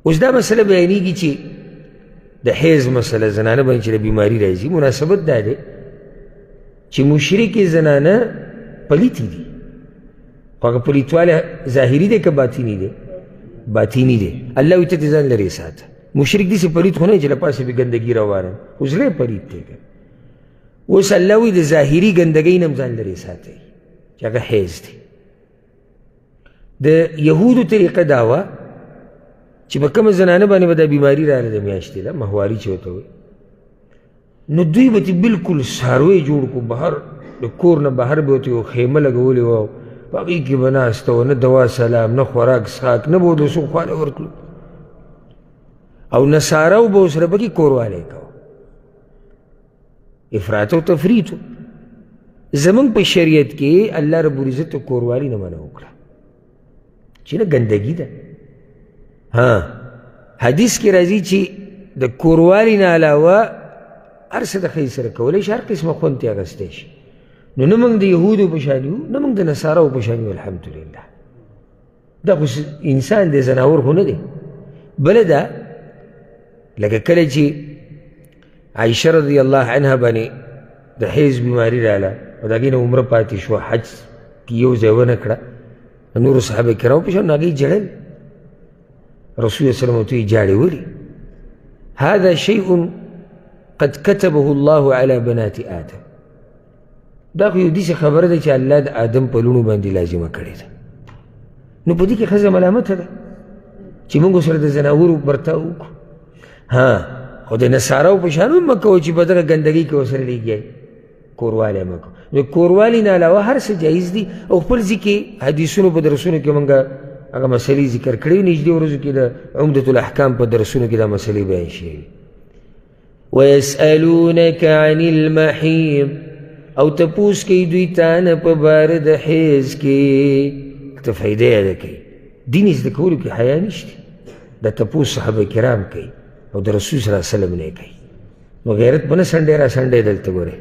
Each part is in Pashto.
اوس دا مسله بیانېږي چې د حیض مسله زنانه باندې چې د بیماري راځي، مناسبت دا دی چې مشرکې زنانه پلیتې دي، خو هغه پلیتوالی ظاهري دی که باطني دی؟ باطني دی. الله وایي ته دې ځان لرې ساته. مشرک داسې پلیت خو نه دی چې له پاسه پې ګندګي روانه، خو زړه یې پلیت دی. که اوس الله وایي د ظاهري ګندګۍ نه هم ځان لرې ساتئ چې هغه حیض دی. د یهودو طریقه دا وه چې په کومه زنانه باندې به دا بیماري راغله د میاشتې ده، ماهواري چې ورته وایي، نو دوی به ترې بلکل څاروی جوړ کړو، بهر د کور نه بهر به ورته یو خیمه لګولې وه، په هغې کې به ناسته وه، نه دوا سلام، نه خوراک څښاک، نه به ورته څوک خواله ورتلو، او نصاراو به ورسره پکې کوروالی کوه. افراط او تفریط. زمونږ په شریعت کې الله رب العزت کوروالي نه منع وکړه چې نه ګندګي ده. ها حدیث کې راځي چې د کوروالي نه علاوه هر څه د ښځې سره کولی شي، هر قسمه خوند ترې اخیستی شي. نو نه موږ د یهودو په شان یو، نه موږ د نصاراو په شان یو، الحمدلله. دا خو انسان دی، ځناور خو نه دی. بله دا لکه کله چې عایشه رضی الله عنها باندې د حیض بیماري راله او د هغې نه عمره پاتې شوه، حج کې یو ځای ونه کړه، نورو صحابه کرامو په شان، نو هغې ژړل. رسول الله صلی الله علیه وسلم ورته ویل ژاړې ولې؟ هذا شيء قد كتبه الله على بنات آدم. دا خو یو داسې خبره ده چې الله د آدم په لوڼو باندې لازمه کړې ده. نو په دې کې ښځه ملامته ده چې موږ سره د ځناورو برتاو وکړو. ها خو د نصاراو په شان هم مه کوئ چې په دغه ګندګۍ کې ورسره لګیا کوروالی مه کوئ. نو کوروالی نه علاوه هر څه جایز دي. او خپل ځای کې حدیثونو په درسونو کې موږ هغه مسلې ذکر کړې، نږدې ورځو کې د عمدة الاحکام په درسونو کې دا مسلې بیان شوي. ويسألونك عن المحيض، او تپوس کوي دوی تا نه په باره د حیض کې. ته فایده یاده کوي، دین زده کولو کې حیا نشته. دا تپوس صحابه کرام کوي او د رسول صلی الله علیه وسلم نه کوي. نو غیرت به نه سنډی را سنډی، دلته ګورې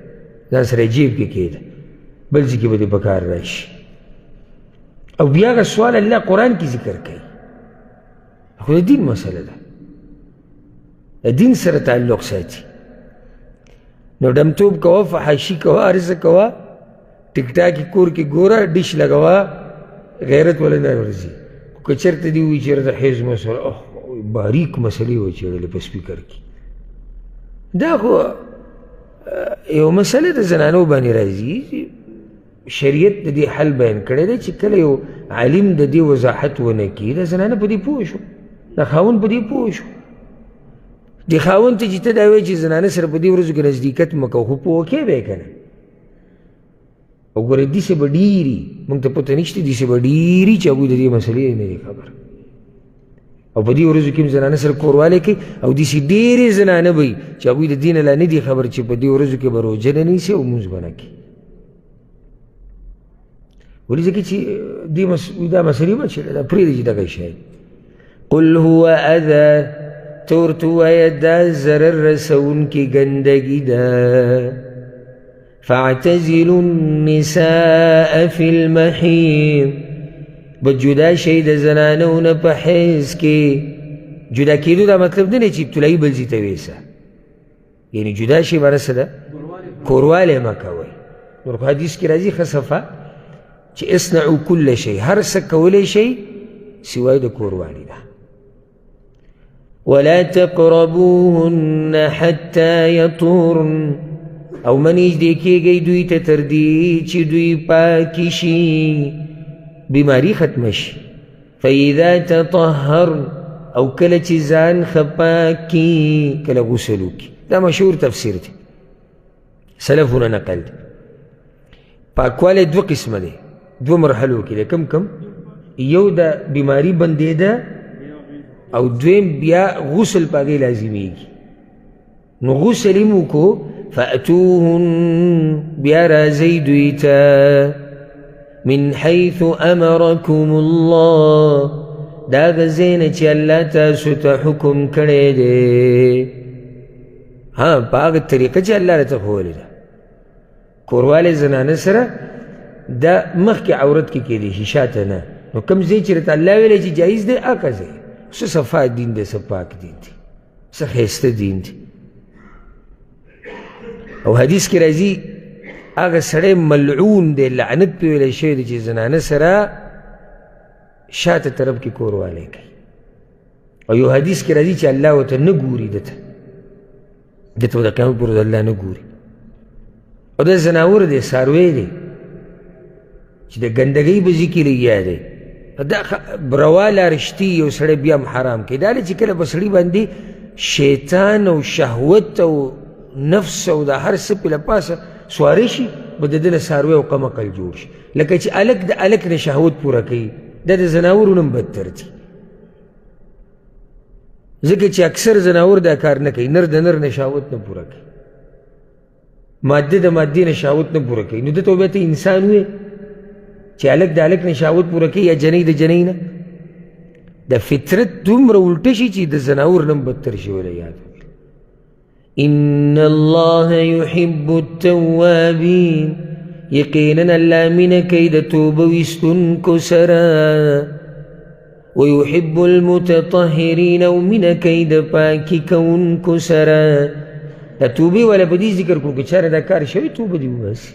ځان سره جیب کې کېده، بل ځای کې به دې په کار راشي. او بیا هغه سوال الله قرآن کې ذکر کوي، خو د دین مسله ده، د دین سره تعلق ساتي. نو ډمتوب کوه، فحاشي کوه، هر څه کوه، ټیک ټاک کور کې ګوره، ډیش لګوه، غیرت وله نه ورځي. خو که چېرته دې ووایي چېرته حیض مسله، اوه باریک مسلې وچېړلې په سپیکر کې، دا خو یو مسله د زنانو باندې راځي. شریعت د دې حل بیان کړی دی چې کله یو عالم د دې وضاحت ونه کړي، دا زنانه په دې پوه شو، دا خاوند په دې پوه شو. دې خاوند ته چې ته دا وایې چې زنانه سره په دې ورځو کې نزدېکت مه کوه، خو پوه کې به یې که نه. او ګورې داسې به ډېري، موږ ته پته نشته، داسې به ډېري چې هغوی د دې مسلې نه دي خبر. او په دې ورځو کې هم زنانه سره کوروالی کوي، او داسې ډېرې زنانه به وي چې هغوی د دې نه لا نه دي خبر چې په دې ورځو کې به روژه نه نیسي او لمونځ به نه کوي. ولې؟ ځکه چې دا مسلې مه چېړه، دا پرېږده چې دغه شی. قل هو اذى، ته ورته ووایه دا ضرر رسوونکې ګندګي ده. فاعتزلوا النساء في المحيض، به جدا شئ د زنانو نه په حیض کې. جدا کېدو دا مطلب نه دی چې ابتلایي بل ځای ته ویسه، یعنې جدا شئ معنی څه ده؟ کوروالی مه کوئ. نور خو حدیث کې راځي ښه صفه چې اصنعوا کل شی، هر څه کولی شئ سوای د کوروالي ده. ولا تقربوهن حتى يطهرن، او مه نږدې کېږئ دوی ته تر دې چې دوی پاکې شي، بیماري ختمه شي. فإذا تطهرن، او کله چې ځان ښه پاک کړي، کله غسل وکړي. دا مشهور تفسیر دی، سلفونه نقل دی. پاکوالی دوه قسمه دی، دوه مرحلو کې دی. کم کم یو د بیماری بندېده او دویم بیا غسل په هغې لازمېږي. نو غسل یې وکړو، فأتوهن، بیا راځئ دوی ته، من حیث امرکم الله، دا هغه ځای نه چې الله تاسو ته حکم کړی دی. ها په هغه طریقه چې الله راته ښوولې ده. کوروالی زنانه سره دا مخکې عورت کې کېدی شي، شاته نه. نو کوم ځای چې راته الله ویلی چې جایز دی، هغه ځای. څه صفا دین دی، څه پاک دین دی، څه ښایسته دین دی. او حدیث کې راځي هغه سړی ملعون دی، لعنت پرې ویلی شوی دی چې زنانه سره شاته طرف کې کوروالی کوي. او یو حدیث کې راځي چې الله ورته نه ګوري، ده ته ده ته به د قیامت پر ورځ الله نه ګوري. او دا ځناور دی، څاروی دی چې د ګندګۍ په ځای کې لګیا دی. دا روا لار شتي یو سړی بیا هم حرام کوي. دا دی چې کله په سړي باندې شیطان او شهوت او نفس او د هر څه پې له پاسه سواره شي، به د ده نه څاروی او قمقل جوړ شي. لکه چې هلک د هلک نه شهوت پوره کوي، دا د ځناورو نه هم بدتر دي، ځکه چې اکثر ځناور دا کار نه کوي، نر د نر نه شهوت نه پوره کوي، ماده د مادې نه شهوت نه پوره کوي. نو ده ته بیا ته انسان وې چې هلک د هلک نه شهوت پوره کوي یا جنۍ د جنۍ نه. د فطرت دومره الټه شي چې د ځناور نه هم بدتر شي. والعیاذ بالله. ان الله يحب التوابین، یقینا الله مینه کوي د توبه ویستونکو سره، ويحب المتطهرین، او مینه کوي د پاکي کوونکو سره. د توبې والا په دې ذکر کړو که چا نه دا کار شوی توبه دې وباسي.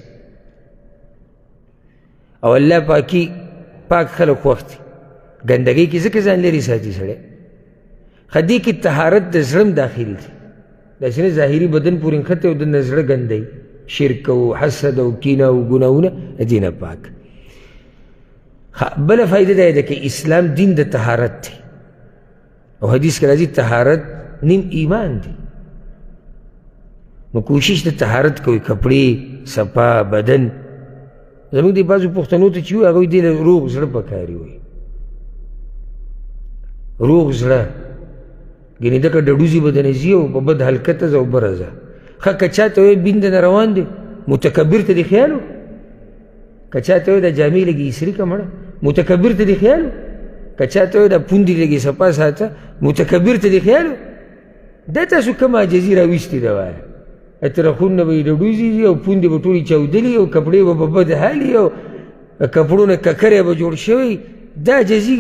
او الله پاکي پاک خلک خوښ دي. ګندګۍ کې ځکه ځان لرې ساتي سړی. ښه دې کې طهارت د زړه هم داخل دی، داسې نه ظاهري بدن پورې نښتی او دننه زړه ګندی، شرک او حسد او کینه او ګناهونه د دې نه پاک. بله فایده دا ده که اسلام دین د طهارت دی، او حدیث کې راځي طهارت نیم ایمان دی. نو کوشش د طهارت کوي، کپړې صفا بدن. زموږ د بعضو پښتنو ته چې وي هغوی دې له روغ زړه پکاري وي، روغ زړه، ګنې دغه ډډوزي به درنه ځي او په بد حلقه ځه او بره ځه. ښه که چا ته وایې بین درنه روان دی، متکبر ته دې خیال و؟ که چا ته وایې دا جامې لږې ایسري که مړه، متکبر ته دې خیال و؟ که چا ته وایې دا پوندې لږې صفا ساته، متکبر ته دې خیال و؟ دا تاسو کومه عاجزي راویستې ده وایه؟ ترخونه به یې ډډوزي ځي او پوندې به ټولې چاودلي او کپړې به په بد حال او کپړو نه ککرې به جوړ شوی. دا عاجزي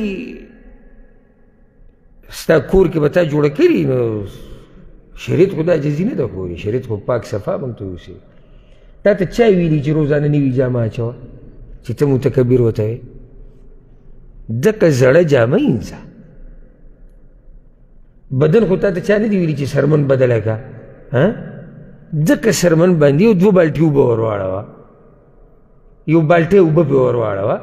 ستا کور کې به تا جوړه کړي، نو شریعت خو دا عاجزي نه ده ښوولې. شریعت خو پاک صفا موږ ته اوسي. تا ته چا ویلي چې روزانه نوي جامه اچوه چې ته متکبر ورته وې؟ دقه زړه جامه اینځه. بدن خو تا ته چا نه دي ویلي چې سرمن بدله کړه، ها؟ دقه سرمن باندې یو دوه بالټي اوبه ور واړوه، یو بالټی اوبه پرې ور واړوه،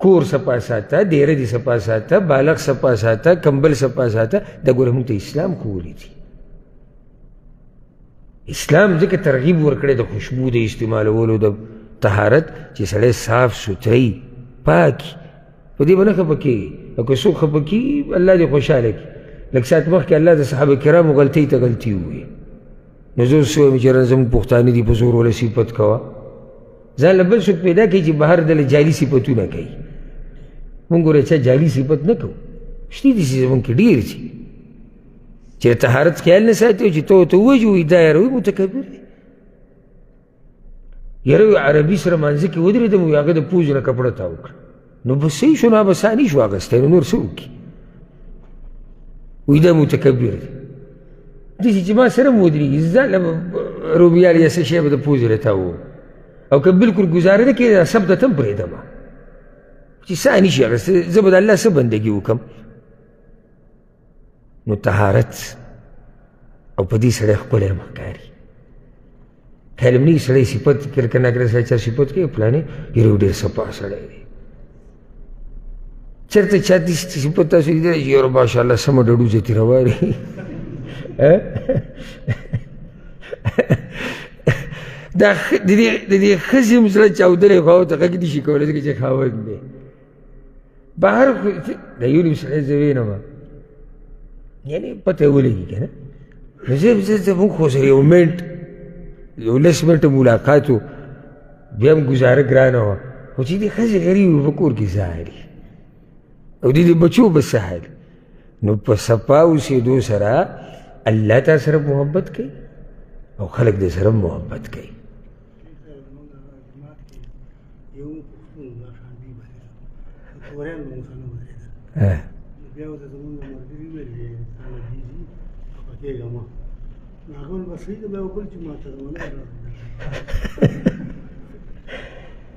کور صفا ساته، دیره دې صفا ساته، بالغ صفا ساته، کمبل صفا ساته. دا ګوره موږ ته اسلام ښوولي دي. اسلام ځکه ترغیب ورکړی د خوشبو د استعمالولو، د طهارت، چې سړی صاف سوتری پاک په دې به نه خفه کېږي. او که څوک خفه کېږي الله دې خوشحاله کړي. لږ ساعت مخکې الله د صحابه کرامو غلطۍ ته غلطي ووایي. نو زه اوس وایم چې زموږ پښتانه دي په زور وله صفت کوه، ځان له بل څوک پیدا کوي چې بهر دله جعلي صفتونه کوي. موږ ګوره چا جعلي صفت نه کوو، شته دي چې زموږ کې ډېر دي چې د طهارت خیال نه ساتي او چې ته ورته ووایي وایي دا یاره وایي متکبر دی. یاره وایي عربي سره مانځه کې ودرېدم، وایي هغه د پوزې نه کپړه تاو کړه، نو بس صحیح شو، نو هغه ساه نه شو اخیستی، نو نور څه وکړي؟ وایي دا متکبر دی. داسې چې ما سره هم ودرېږي، ځان له رومیال یا څه شی به د پوزې له تاو، او که بلکل ګزاره نه کوي سب ته هم پرېږدم چې ساه نه شي اخیستی، زه به د الله څه بندګي وکړم؟ نو طهارت او په دې سړی ښکلی هم ښکاري. خیال هم نه وي سړی صفت کله کله ناکله سړی چا صفت کوي فلانی یاره یو ډېر صفا سړی دی. چېرته چا داسې صفت تاسو لیدلی چې یاره ماشاءالله سمه ډډوزه ترې رواني؟ دا د دې ښځې هم زړه چاودلی خو هغه ته غږ نه شي کولی ځکه چې خاوند دی. بهر خو د یو نیم سړی زه وینم، یعنې پته یې ولګي که نه. نو زه زموږ خو سره یو منټ یو لس منټه ملاقات و، بیا هم ګزاره ګرانه وه، خو چې دې ښځې غریبې وي په کور کې ځاري او د دې بچو به څه حال؟ نو په صفا اوسېدو سره الله تا سره محبت کوي او خلک دې سره محبت کوي. یو پښتون دا شان بي باندې توریان موږ سره ودرېدل. بیا ورته زمونږ ملګري وویل چې تا لګېږي، خفه کېږه مه. نو هغه ویل بس صحیح ده، بیا بل جومات ته ځم.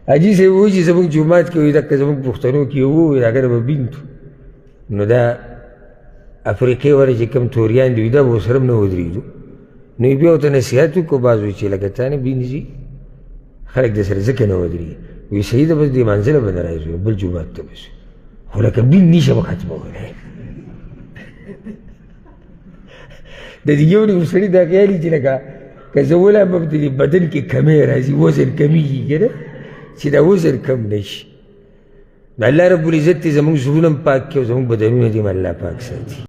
حاجي صاحب وایي چې زموږ جومات کې وایي دغه زموږ پښتنو کې وو، هغه به بینت. نو دا افریقې واره چې کوم توریان دي، دا به ورسره هم نه ودرېدو. نو یې بیا ورته نصیحت وکړو، بعض وایي چې لکه تا نه بینځي، خلک د سره ځکه نه ودرېږي. وایي صحیح ده، بس دې لمانځه له به نه راځو، بل جومات ته به ځو، خو لکه بین نه شم ختمولی. د دې یو نیم سړي دا خیال وي چې لکه که زه ولامم د دې بدن کې کمی راځي، وزن کمیږي که نه، چې دا وزن کم نه شي. نو الله رب العزت دې زموږ زړونه هم پاک کړي او زموږ بدنونه دې هم الله پاک ساتي.